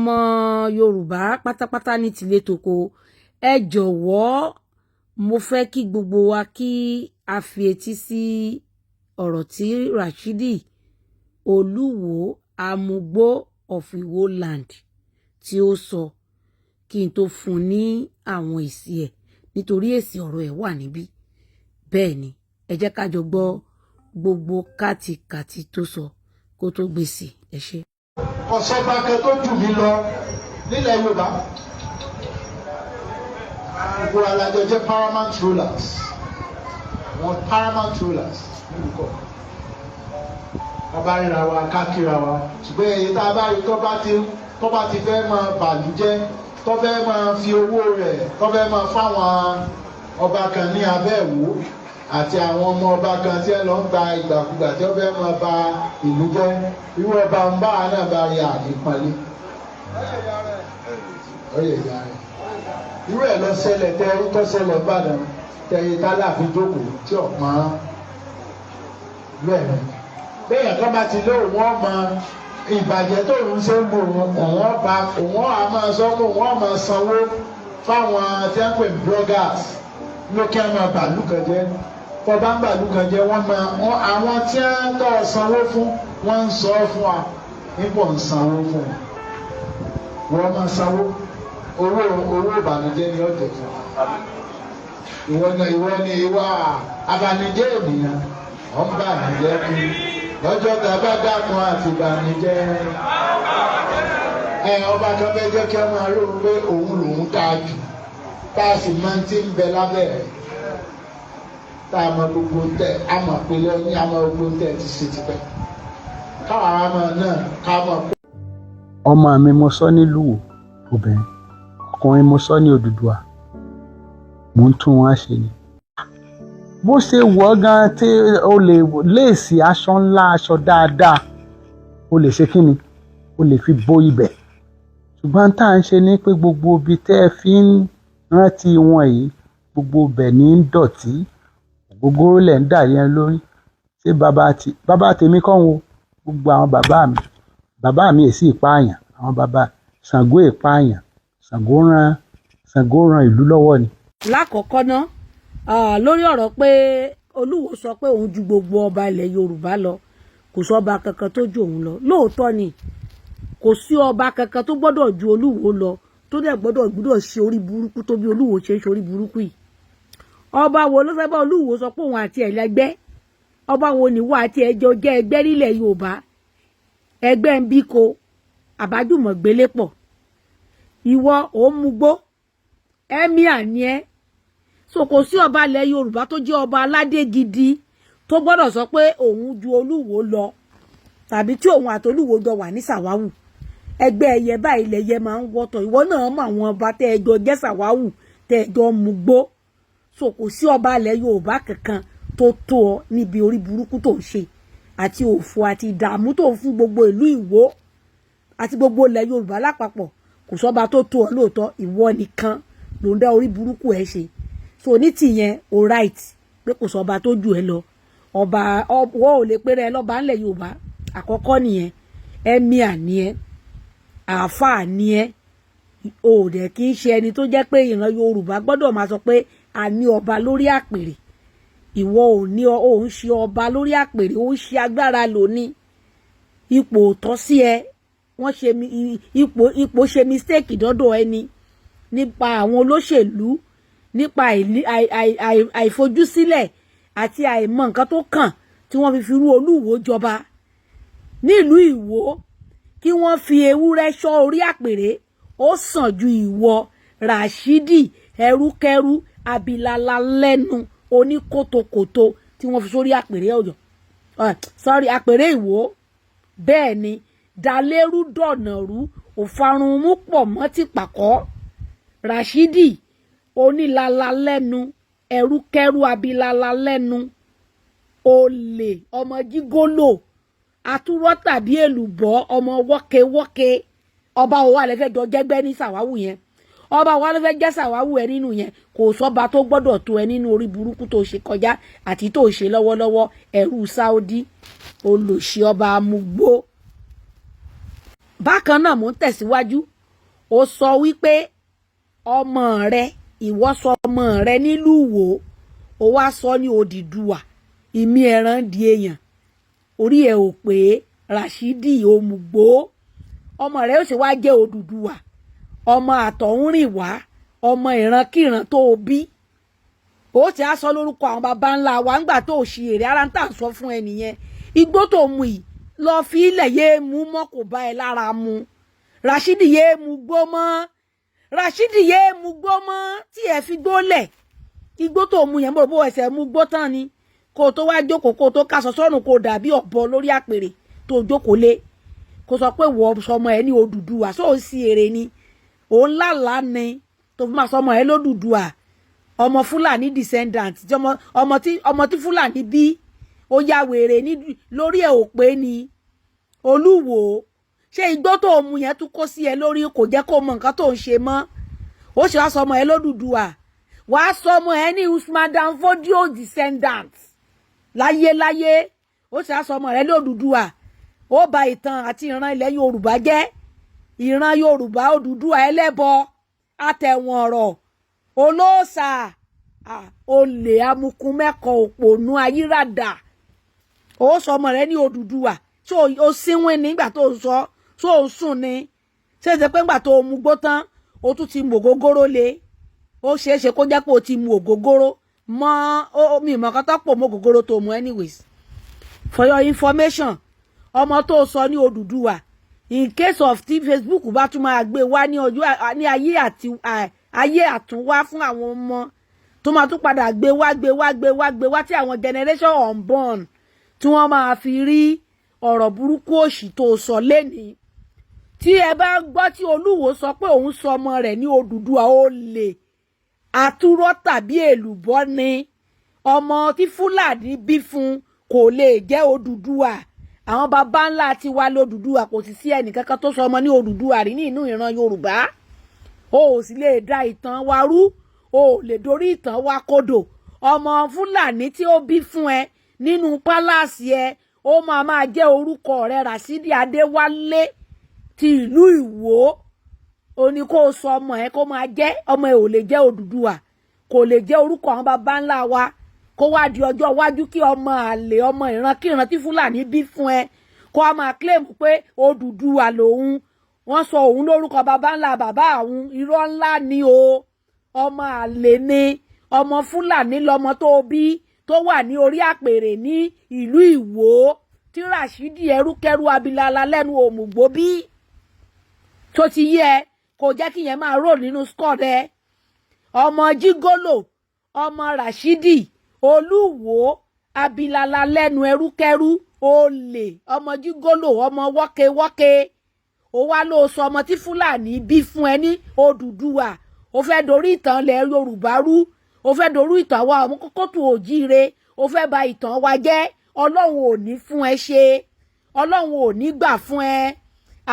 Ọmọ Yorùbá pátápátá ní tilé toko, ẹ jọ̀wọ́, mo fẹ́ kí gbogbo wa kí a fi etí sí ọ̀rọ̀ tí Rashidi Olúwo Amugbó of Iwo land tí ó sọ kí n tó fún un ní àwọn èsì ẹ̀, nítorí èsì ọ̀rọ̀ ẹ̀ wà níbí. Bẹ́ẹ̀ ni, ẹ jẹ́ ká jọ gbọ́ gbogbo kátikàti tó sọ kó tó gbèsè. Ẹ ṣé. Kò sọ́ba kan tó jù mí lọ nílẹ̀ Yorùbá. Gbogbo alájọ jẹ́ paramount rulers, wọn paramount rulers nílùú kọ̀ọ̀kan. A bá ríra wa, ká kíra wa, ṣùgbọ́n èyí tá a bá rí tó bá ti fẹ́ máa bàlújẹ́, tó fẹ́ máa fi owó rẹ̀, tó fẹ́ máa fáwọn ọba kan ní abẹ́ ìwò àti àwọn ọmọ ọba kan tí ẹ lọ ń gba ìgbàkúgbà, tí wọ́n fẹ́ máa ba ìlú jẹ́, irú ọba ń bá a náà bá rí ànípọ́nlé ọyẹ ìyá rẹ̀. Irú ẹ̀ lọ ṣẹlẹ̀ tẹ tó ṣẹlẹ̀ Ìbàdàn tẹ̀yẹ tálàfin jókòó tí ọ̀pọ̀n irú ẹ̀ lọ. Bẹ́ẹ̀ kan bá ti lóun wọ́n mọ ìbàjẹ́ tó ń ṣe ń lu òun, òun ọba òun á máa sọ pé òun á máa sanwó fáwọn tí wọ́n pè ní bloggers lókè á máa bàlú kan jẹ́. Tó bá ń bàlú kan jẹ́, wọ́n máa wọ́n àwọn tí wọ́n tọ́ sanwó fún, wọ́n ń sọ fún wa nípò ń sanwó fún wọn. Wọ́n máa sanwó owó, owó ìbànújẹ́ ni ọ̀jẹ̀ fún wa. Ìwọ ni, ìwọ ni, ìwà abanijẹ́ ènìyàn, wọ́n ń bànújẹ́ kú lọ́jọ́ tá a bá dákun àti ìbànújẹ́ ẹ. Ọba kan fẹ́ jẹ́ kí wọ́n máa rí òun pé òun lòun dáa jù, tá a sì máa ti ń bẹ lábẹ́ rẹ̀, tá a mọ gbogbo tẹ a mọ̀ pé lẹ́yìn a mọ gbogbo tẹ ti ṣe tipẹ́, káwa máa náà ká mọ̀ pé. Ọmọ mi, mo sọ nílùú obìnrin, ọkùnrin mo sọ ní Odùduwà, mò ń tún wọn ṣe ni. Bó ṣe wọ̀ ọ́ gan tí o lè léèsì aṣọ ńlá, aṣọ dáadáa, o lè ṣe kíni, o lè fi bo ibẹ̀. Ṣùgbọ́n tá à ń ṣe ni pé gbogbo ibi tẹ́ ẹ fi ń rántí wọn yìí, gbogbo ibẹ̀ ní ń dọ̀tí. Ògógóró lẹ̀ ń dà yẹn lórí. Ṣé bàbá ti bàbá tèmi kọ́ wo gbogbo àwọn bàbá mi? Bàbá mi èsì ìpààyàn, àwọn bàbá Ṣàngó ìpààyàn, Ṣàngó ran ìlú lọ́wọ́ ni. Lákọ̀ọ́kọ́ ná, lórí ọ̀rọ̀ pé Olúwo sọ pé òun ju gbogbo ọba ilẹ̀ Yorùbá lọ, kò sọ́ba kankan tó ju òun lọ. Lóòótọ́ ni, kò sí ọba kankan tó gbọ́dọ̀ ju Olúwo lọ, tó dẹ̀ gbọ́dọ̀ ṣe orí burúkú tó bí Olúwo ṣe ń ṣe orí burúkú yìí. Ọba wo ló fẹ́ bá Olúwo sọ pé òun àti ẹ̀ lẹ́gbẹ́? Ọba wo ni wà àti ẹjọ́ jẹ́ ẹgbẹ́ nílẹ̀ Yorùbá? Ẹgbẹ́ ń bí ko àbájùmọ̀ gbélé pọ̀. Ìwọ ò ń mugbó, emir ni ẹ́. So kò sí ọba ilẹ̀ Yorùbá tó jẹ́ ọba aládé gidi tó gbọ́dọ̀ sọ pé òun ju Olúwo lọ, tàbí tí òun àti Olúwo jọ wà ní sàwáwù. Ẹgbẹ́ ẹyẹ báyìí lẹyẹ máa ń wọ́tọ̀. Ìwọ náà mọ àwọn ọba tẹ́ ẹjọ́ jẹ́ sàwáwù, tẹ́ ẹjọ́ mugbó. So kò sí ọba ilẹ̀ Yorùbá kankan tó tó ọ níbi orí burúkú tó ń ṣe àti òfò àti ìdààmú tó ń fún gbogbo ìlú Ìwó àti gbogbo ilẹ̀ Yorùbá lápapọ̀. Kò sọ́ba tó tó ọ lóòótọ́. Ìwọ nìkan ló ń dá orí burúkú ẹ ṣe. So ní tìyẹn, o right pé kò sọ́ba tó jù ẹ lọ. Ọba ọwọ́ ò lè péré ẹ lọ́ba ńlẹ̀ Yorùbá. Àkọ́kọ́ nìyẹn. Emir ni ẹ, àáfàá ni ẹ, o dẹ̀ kì í ṣe ẹni tó jẹ́ pé ìran Yorùbá gbọ́dọ̀ máa sọ pé a ní ọba lórí àpèrè. Ìwọ ò ní, ò ń ṣe ọba lórí àpèrè, ò ń ṣe agbára lóní. Ipò tọ́ sí ẹ. Wọ́n ṣe ipò ṣe mistake dọ́dọ̀ ẹni nípa àwọn olóṣèlú, nípa àìfojúsílẹ̀ àti àìmọ̀ nǹkan tó kàn tí wọ́n fi fi rú Olúwo jọba nílùú Ìwó. Kí wọ́n fi ewúrẹ́ ṣọ́ orí àpèrè, ó sàn ju ìwọ Rashidi ẹrúkẹrú abilala lẹ́nu oníkótókótó tí wọ́n fi sórí àpèrè Ọ̀yọ́, sorry, àpèrè Ìwó. Bẹ́ẹ̀ ni, dalérú dọ̀nà rú, òfarunmú pọ̀ mọ́ tìpàkọ́. Rashidi onílala lẹ́nu, ẹrúkẹrú abilala lẹ́nu, olè ọmọ jígólò, àtúrọ́ tàbí èlùbọ́, ọmọ wọ́kewọ́ke. Ọba wo wà lẹ́fẹ̀ẹ́ jọ jẹ́gbẹ́ ní sàwáwù yẹn? Ọba wa ló fẹ́ jẹ́ sàwáwù ẹ nínú yẹn? Kò sọ́ba tó gbọ́dọ̀ tó ẹ nínú orí burúkú tó ṣe kọjá àti tó ṣe lọ́wọ́lọ́wọ́. Ẹrú Saudi, olòṣì, ọba amúgbó. Bákan náà, mò ń tẹ̀síwájú. Ó sọ wípé ọmọ rẹ, ìwọ sọ ọmọ rẹ nílùú Ìwó, ó wá sọ ní Odùduwà. Ìmí ẹran di èèyàn, orí ẹ ò pé. Rashidi òmùgbó, ọmọ rẹ ó sì wá jẹ́ Odùduwà, ọmọ àtọ̀húnrìn wá, ọmọ ìrankíran tó o bí, ó ti á sọ lórúkọ àwọn baba ńlá wa ńgbà tó o ṣe èrè ara ń tà sọ fún ẹ nìyẹn. Igbó tó mu yìí, lọ fi ilẹ̀, yéé mú mọ́, kò bá ẹ lára mu. Rashidi, yéé mu gbó mọ́. Rashidi, yéé mu gbó mọ́. Tí ẹ fi gbó lẹ̀, igbó tó mu yẹn, mo rò bó ẹsẹ̀ mu gbó tán ni kó o tó wá jókòó, kó o tó kásọ sọ́run, kó o dàbí ọ̀bọ lórí àpèrè tó o jókòó lé, kó sọ pé wọ́n sọmọ ẹ ní Odùduwà. Sóò sí èrè ni òun lálàá ni tó fi máa sọmọ ẹ lódùduwà? Ọmọ Fúlàní descendant, ọmọ tí Fúlàní bí, ó ya wèrè ní lórí ẹ ò pé ni. Olúwo, ṣé igbó tó mu yẹn tún kó sí ẹ lórí, kò jẹ́ kó mọ nǹkan tó ń ṣe mọ́? Ó sì wá sọmọ ẹ lódùduwà, wàá sọmọ ẹ ní Usman Dan Fodio descendant láyéláyé. Ó sì wá sọmọ rẹ lódùduwà, ó bà ìtàn àti ìran ilẹ̀ Yorùbá jẹ́. Ìran Yorùbá, Odùduwà ẹlẹ́bọ, àtẹ̀wọ̀n ọ̀rọ̀, olóòṣà, olè, amukun mẹ́kọ̀ọ́, òpònú ayírádà. Ó sọmọ rẹ ní Odùduwà. Tó o sínwín nígbà tó o sọ tó o sùn ni? Ṣé ṣe pé ńgbà tó o mu gbó tán, o tún ti mu ògógóró le? Ó ṣeé ṣe kó jẹ́ pé o ti mu ògógóró mọ́ mi ìmọ̀ kan tó pò mọ́ ògógóró tó mu. Anyways, for your information, ọmọ tó sọ ní Odùduwà, in case of tí Facebook bá tún máa gbé wá ní ọjọ́ ní ayé àti ayé àtúnwá fún àwọn ọmọ tó máa tún padà gbé wá, gbé wá, gbé wá, gbé wá, tí àwọn generation unborn tí wọ́n máa fi rí ọ̀rọ̀ burúkú òṣì tó sọ lénìí. Tí ẹ bá gbọ́ tí Olúwo sọ pé òun sọ ọmọ rẹ̀ ní Odùduwà, ó lè àtúrọ́ tàbí èlùbọ́ ni. Ọmọ tí Fúlàní bí fún kò lè jẹ́ Odùduwà. Àwọn baba ńlá tiwa lódùduwà. Kò sì sí ẹnìkankan tó sọ ọmọ ní Odùduwà rí ní inú ìran Yorùbá. O ò sì lè da ìtàn wa rú, o ò lè dorí ìtàn wa kodò. Ọmọ Fúlàní tí ó bí fún ẹ nínú palace ẹ, ó máa máa jẹ́ orúkọ rẹ, Rasidi Adéwálé ti ìlú Ìwó. Ó ní kó o sọ ọmọ ẹ kó máa jẹ́. Ọmọ ẹ ò lè jẹ́ Odùduwà, kò lè jẹ́ orúkọ àwọn baba ńlá wa. Kó wá di ọjọ́ iwájú, kí ọmọ àlè, ọmọ ìrankíran tí Fúlàní bí fún ẹ, kó a máa claim pé Odùduwà lòun, wọ́n sọ òun lórúkọ baba ńlá bàbá àwọn. Irọ́ ńlá ni o. Ọmọ àlè ni, ọmọ Fúlàní lọmọ tó bí tó wà ní orí àpèrè ní ìlú Ìwó tí Rashidi ẹrúkẹrú abilala lẹ́nu òmùgbò bí tó ti yẹ kò jẹ́ kí yẹn máa rò nínú squad ẹ. Ọmọ jígólò, ọmọ Rashidi Olúwo abilala lẹ́nu ẹrúkẹrú, olè, ọmọ jígólò, ọmọ wọ́kewọ́ke. Ó wá ló sọ ọmọ tí Fúlàní bí fún ẹ ní Odùduwà. Ó fẹ́ dorí ìtàn ilẹ̀ Yorùbá rú, ó fẹ́ dorí ìtàn wa ọmọ kókó òjíire, ó fẹ́ bà ìtàn wa jẹ́. Ọlọ́run ò ní fún ẹ ṣe, Ọlọ́run ò ní gbà fún ẹ.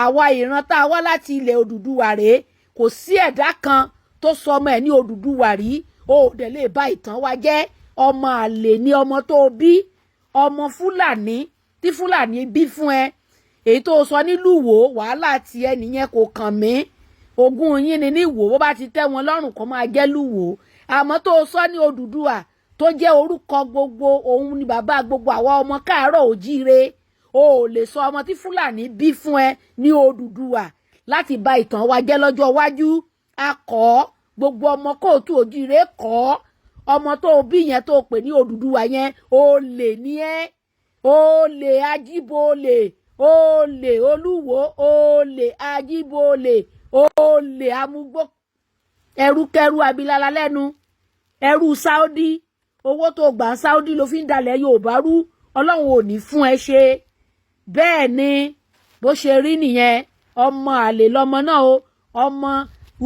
Àwa ìran tá a wá láti ilẹ̀ Odùduwà rèé. Kò sí ẹ̀dá kan tó sọ ọmọ ẹ̀ ní Odùduwà rí. O ò dẹ̀ lè bà ìtàn wa jẹ́. Ọmọ àlè ni ọmọ tó bí, ọmọ Fúlàní tí Fúlàní bí fún ẹ, èyí tó sọ nílùú Ìwó. Wàhálà tiẹ̀ nìyẹn, kò kàn mí. Ogún yín ni ní Ìwó, bó bá ti tẹ́ wọn lọ́rùn, kó máa jẹ́ lúwò. Àmọ́ tó sọ ní Odùduwà, tó jẹ́ orúkọ gbogbo, òun ni bàbá gbogbo àwa ọmọ káàárọ̀ òjíire, o ò lè sọ ọmọ tí Fúlàní bí fún ẹ ní Odùduwà láti bà ìtàn wa jẹ́ lọ́jọ́ iwájú. A kọ́ gbogbo ọmọ kóòtù òjíire, kọ́ ọmọ tó bí yẹn tó pè ní Odùduwà yẹn. Olè ní ẹ́, olè ajíbolè, olè Olúwo, olè ajíbolè, olè amúgbó ẹrúkẹrú abilala lẹ́nu, ẹrú Saudi. Owó tó gbà ń Saudi ló fi ń dalẹ̀ Yorùbá rú. Ọlọ́run ò ní fún ẹ ṣe. Bẹ́ẹ̀ ni bó ṣe rí nìyẹn. Ọmọ àlè lọmọ náà o. Ọmọ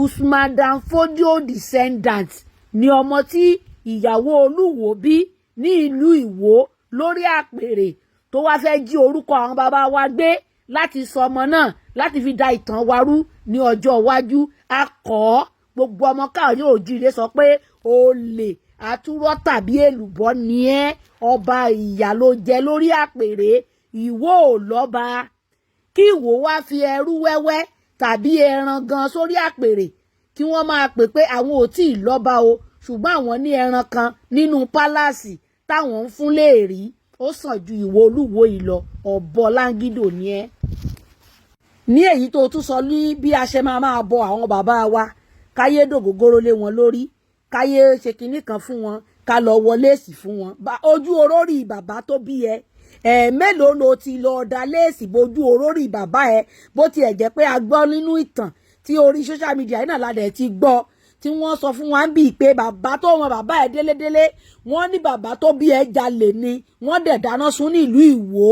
Usman Dan Fodio descendant ni ọmọ tí ìyàwó Olúwo bí ní ìlú Ìwó lórí àpèrè, tó wá fẹ́ jí orúkọ àwọn bàbá wa gbé láti sọ ọmọ náà láti fi da ìtàn wa rú ní ọjọ́ iwájú. A kọ́ gbogbo ọmọ káàárọ̀ òjíire sọ pé olè àtúrọ́ tàbí èlùbọ́ ni ẹ́. Ọba ìyà ló jẹ lórí àpèrè. Ìwó ò lọ́ba kí Ìwó wá fi ẹrú wẹ́wẹ́ tàbí tàbí ẹran gan sórí àpèrè, kí wọ́n máa pè pé àwọn ò tí ì lọ́ba o, ṣùgbọ́n àwọn ní ẹran kan nínú palace táwọn ń fún léèrí, ó sàn ju ìwọ Olúwo yìí lọ. Ọ̀bọ láńgídò ni ẹ́. Ní èyí tó tún sọ ní bí a ṣe máa máa bọ àwọn bàbá wa, káyé dògógóró lé wọn lórí, káyé ṣe kinní kan fún wọn, ká lọ wọlé èsì fún wọn, ojú orórì bàbá tó bí ẹ, ẹ̀ẹ́mélòó ló ti lọ da léèsì bójú orórì bàbá ẹ? Bó tiẹ̀ jẹ́ pé a gbọ́ nínú ìtàn tí orí social media yìí náà la dẹ̀ ti gbọ́, tí wọ́n sọ fún wa ń bì pé bàbá tó wọn bàbá ẹ délédélé, wọ́n ní bàbá tó bí ẹ jalè ni, wọ́n dẹ̀ dáná sun ní ìlú Ìwó.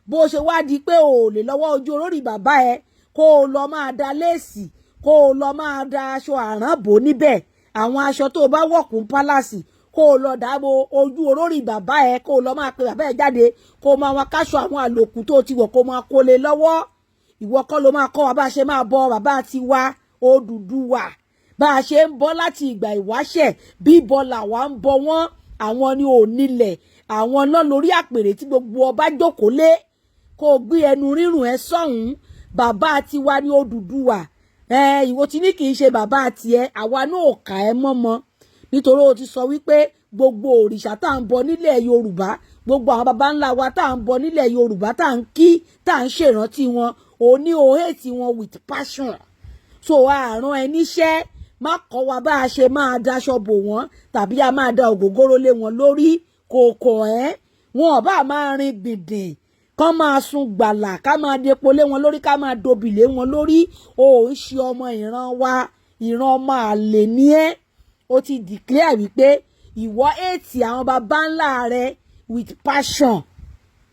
Bó ṣe wá di pé o ò lè lọ́wọ́ ojú orórì bàbá ẹ, kó o lọ máa da léèsì, kó o lọ máa da aṣọ àrán bò níbẹ̀, àwọn aṣọ tó o bá wọ̀kùn palace, kó o lọ dáàbò ojú orórì bàbá ẹ, kó o lọ máa pe bàbá ẹ jáde, kó o máa wá káṣọ àwọn àlòkù tó o ti wọ̀, kó o máa kó lé lọ́wọ́. Ìwọ kọ́ ló máa kọ́ wa bá a ṣe máa bọ bàbá tiwa Odùduwà. Bá a ṣe ń bọ́ láti ìgbà ìwáṣẹ̀, bíbọ làwa ń bọ wọ́n. Àwọn ni ò nílẹ̀, àwọn náà lórí àpèrè tí gbogbo ọba jókòó lé. Kó o gbé ẹnu rírùn ẹ sọ́hùn. Bàbá tiwa ní Odùduwà. Ẹ ìwọ tí ní kì í ṣe bàbá tiẹ̀, àwa náà ò kà ẹ́ mọ́mọ́, nítorí o ti sọ wípé gbogbo òrìṣà tá à ń bọ nílẹ̀ Yorùbá, gbogbo àwọn baba ńlá wa tá à ń bọ nílẹ̀ Yorùbá, tá à ń kí, tá à ń ṣèrántí wọn, ò ní o hate wọn with passion. So àrùn ẹ níṣẹ́, má kọ́ wa bá a ṣe máa daṣọ bò wọ́n tàbí a máa da ògógóró lé wọn lórí. Kò kọ̀ ẹ́. Wọn ò bá máa rin gbìndín, kán máa sun gbàlà, ká máa depo lé wọn lórí, ká máa dobì lé wọn lórí. O ò ń ṣe ọmọ ìran wa, ìran ọmọ àlè ní ẹ́. O ti declare wípé ìwọ hate àwọn baba ńlá rẹ with passion.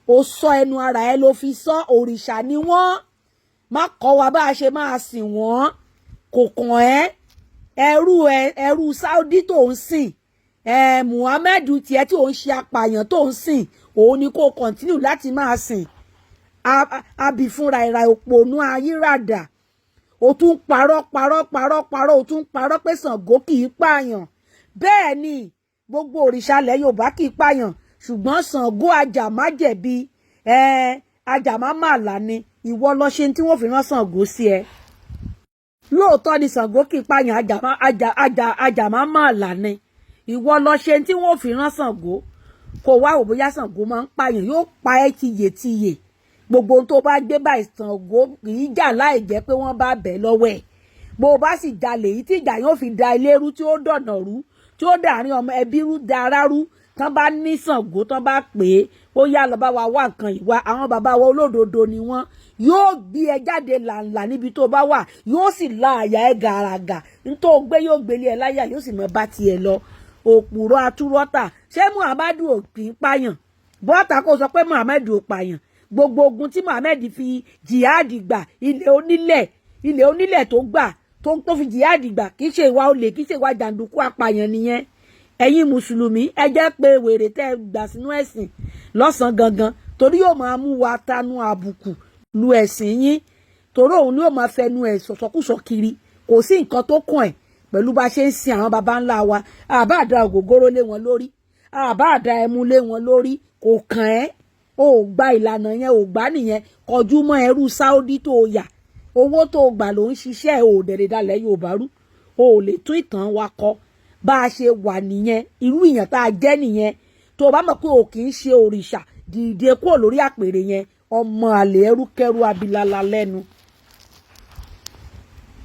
O sọ ẹnu ara ẹ ló fi sọ, òrìṣà ni wọ́n, má kọ́ wa bá a ṣe máa sìn wọ́n. Kò kàn ẹ́. Ẹrú ẹ, ẹrú Saudi tó ń sìn ẹ, Muhammed tiẹ̀ tí ò ń ṣe apààyàn tó ń sìn, òun ni kò continue láti máa sìn. Àbí fúnra ìra òpònú ayírádà. O tún parọ́, parọ́, parọ́, parọ́. O tún parọ́ pé Ṣàngó kì í pààyàn. Bẹ́ẹ̀ ni, gbogbo òrìṣà ilẹ̀ Yorùbá kì í pààyàn, ṣùgbọ́n Ṣàngó ajàmájẹ̀bi, ẹ ajàmámàlà ni. Ìwọ lọ ṣe tí wọ́n fi rán Ṣàngó sí ẹ. Lóòótọ́ ni Ṣàngó kì í pààyàn, ajàmámàlà ni. Ìwọ lọ ṣe tí wọ́n fi rán Ṣàngó, kó wá wò bóyá Ṣàngó máa ń pààyàn. Yóò pa ẹ́ tiyètiyè. Gbogbo ohun tó bá gbé báyìí, Ṣàngó kì í jà láì jẹ́ pé wọ́n bá bẹ̀ lọ́wọ́ ẹ̀. Bó o bá sì jalè yìí, tí ìjà yóò fi da ilé rú, tí ó dọ̀nà rú, tí ó dàárín ọmọ ẹbí rú, da ara rú, tán bá ní Ṣàngó, tán bá pè é, ó yá, lọ bá wa wá nǹkan ìwà. Àwọn bàbá wa olódodo ni wọ́n. Yóò gbé ẹ jáde làǹlà níbi tó bá wà, yóò sì la àyà ẹ gàràgà. Nítorí gbé yóò gbélé ẹ láyà, yóò sì mọ bá tiẹ̀ lọ. Òpùrọ̀ atúrọ́tà. Ṣé Muhammadu ò kì í pààyàn? Bọ́tà kò sọ pé Muhammadu ò pààyàn. Gbogbo ogun tí Muhammed fi jihad gbà, ilẹ̀ onílẹ̀, ilẹ̀ onílẹ̀ tó gbà, tó fi jihad gbà, kì í ṣe ìwà olè, kì í ṣe ìwà jàǹdùkú apààyàn nìyẹn? Ẹ̀yin mùsùlùmí, ẹ jẹ́ pé wèrè tẹ́ ẹ gbà sínú ẹ̀sìn lọ́sàn-án gangan, torí yóò máa mú wa tanu àbùkù lu ẹ̀sìn yín, torí òun ni yóò máa fẹnu ẹ̀ sọ̀sọ̀kùsọ̀ kiri. Kò sí nǹkan tó kàn ẹ̀ pẹ̀lú bá ṣe ń sin àwọn baba ńlá wa. Àbá àdá ògógóró lé wọn lórí, àbá àdá ẹmu lé wọn lórí, kò kàn ẹ́. O ò gba ìlànà yẹn, ò gbá nìyẹn. Kọjú mọ́ ẹrú Saudi tó o yà. Owó tó o gbà ló ń ṣiṣẹ́. Ò dẹ̀rẹ̀ dalẹ̀ Yorùbá rú, o ò lè tún ìtàn wa kọ. Bá a ṣe wà nìyẹn, irú ìyàn tá a jẹ́ nìyẹn. Tó o bá mọ̀ pé o kì í ṣe òrìṣà, dìde kúrò lórí àpèrè yẹn. Ọmọ àlè, ẹrúkẹ́rú, abilala lẹ́nu.